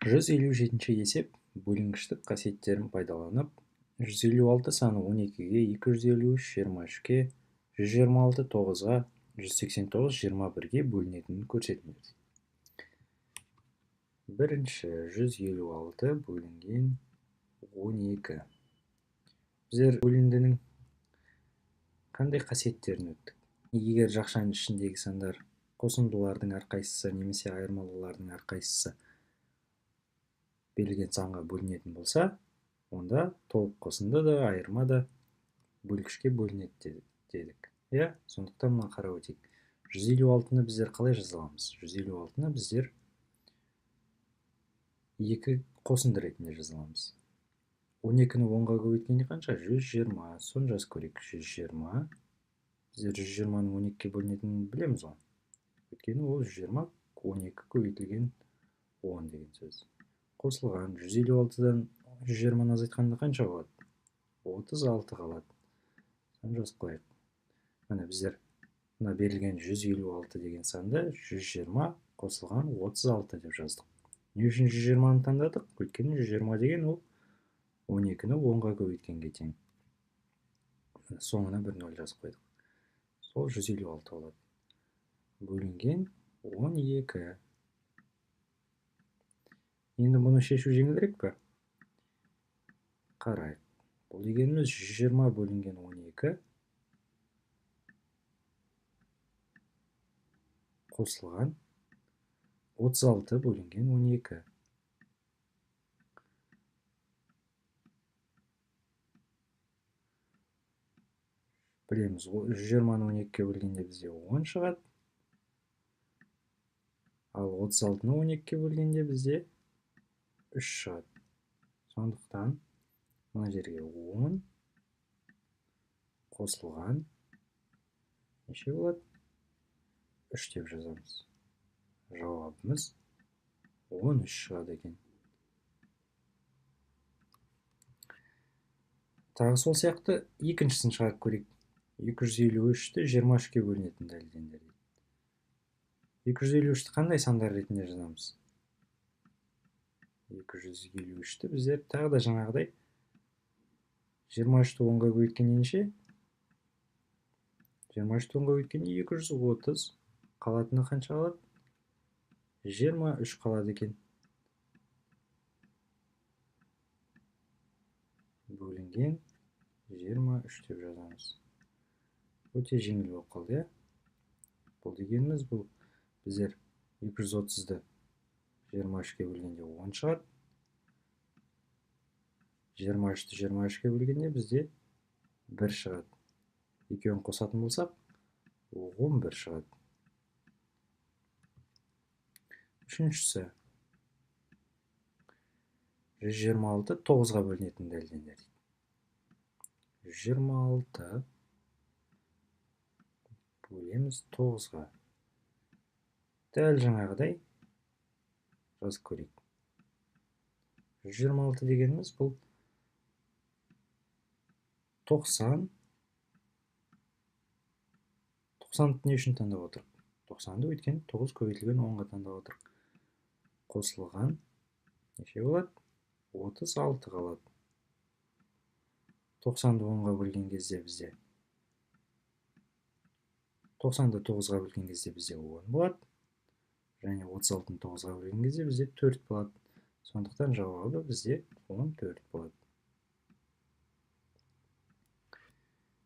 157-ші есеп бөлінгіштік қасиеттерін пайдаланып, 156 саны 12-ге, 253 23-ке, 126 9-ға, 189 21-ге бөлінетінін көрсетіңдер. Бірінші 156 бөлінген 12. Біздер бөліндінің қандай қасиеттерін өттік? Егер жақшаның ішіндегі сандар қосындылардың әрқайсысы немесе айырмалылардың әрқайсысы берілген санға бөлінетін болса, онда толық қосынды да, айырма да бөлгішке бөлінеді дедік. Иә, сондықтан мына қарап өтейік. 156-ны біздер қалай жаза аламыз? 156-ны біздер екі қосынды ретінде жаза аламыз. 12-ні 10-ға көбейткенде қанша? 120. Соны жазып көрейік. 120. Біздер 120-ның 12-ге бөлінетінін білеміз ғой. Өйткені ол 120 12 көбейтілген 10 деген сөз. Қосылған 156-дан 120-ны азайтқанда қанша болады? 36 қалады. Соны жазып қояйық. Міне біздер мына берілген 156 деген санды 120 қосылған 36 деп жаздық. Не үшін 120-ны таңдадық? Өйткені 120 деген ол 12-ні 10-ға көбейткенге тең. Соңына бір 0 жазып қойдық. Сол 156 болады. Бөлінген 12. Енді бұны шешу жеңілірек пе? Қарайық. Бұл дегеніміз 120 бөлінген 12 қосылған 36 бөлінген 12. Білеміз, 120-ны 12-ге бөлгенде бізде 10 шығады. Ал 36-ны 12-ге бөлгенде бізде 3 шығады. Сондықтан мына жерге 10 қосылған неше болады? 3 деп жазамыз. Жауабымыз 13 шығады екен. Тағы сол сияқты екіншісін шығарып көрейік. 253-ті 23-ке бөлінетін дәлелдеңдер дейді. 253-ті қандай сандар ретінде жазамыз? 253-ті біздер тағы да жаңағыдай 23-ті 10-ға көбейткенде неше? 23-ті 10-ға көбейткенде 230. Қалатыны қанша қалады? 23 қалады екен. Бөлінген 23 деп жазамыз. Өте жеңіл болып қалды, иә? Бұл дегеніміз, бұл біздер 230-ды 23-ке бөлгенде 10 шығады. 23-ті 23-ке бөлгенде бізде 1 шығады. Екеуін қосатын болсақ, 11 шығады. Үшіншісі 126 9-ға бөлінетін дәлелдеңдер дейді. 126 бөлеміз 9-ға. Дәл жаңағыдай жазып көрейік. 126 дегеніміз бұл 90. 90-ды не үшін таңдап отырық? 90-ды өйткені 9 көбейтілген 10-ға таңдап отырық. Қосылған неше болады? 36 қалады. 90-ды 10-ға бөлген кезде бізде 90-ды 9-ға бөлген кезде бізде 10 болады. Және 36-ны 9-ға бөлген кезде бізде 4 болады. Сондықтан жауабы бізде 14 болады.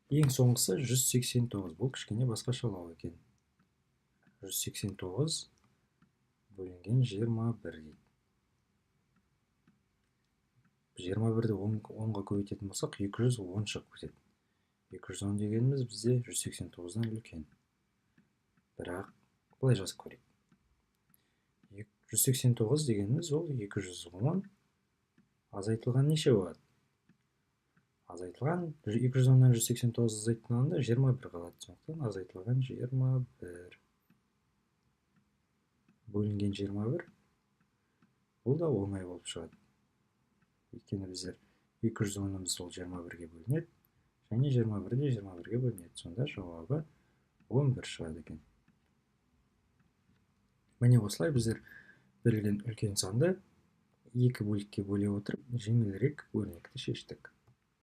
Ең соңғысы 189. Бұл кішкене басқашалау екен. 189 бөлінген 21 дейді. 21-ді 10-ға көбейтетін болсақ, 210 шығып кетеді. 210 дегеніміз бізде 189-дан үлкен. Бірақ былай жазып көрейік. 189 дегеніміз ол 210 азайтылған неше болады? Азайтылған 210-нан 189 азайтылғанда 21 қалады. Сондықтан азайтылған 21. Бөлінген 21. Бұл да оңай болып шығады. Өйткені біздер 210-ымыз ол 21-ге бөлінеді. Және 21 де 21-ге бөлінеді. Сонда жауабы 11 шығады екен. Міне осылай біздер берілген үлкен санды Екі бөлікке бөле отырып, жеңілірек өрнекті шештік.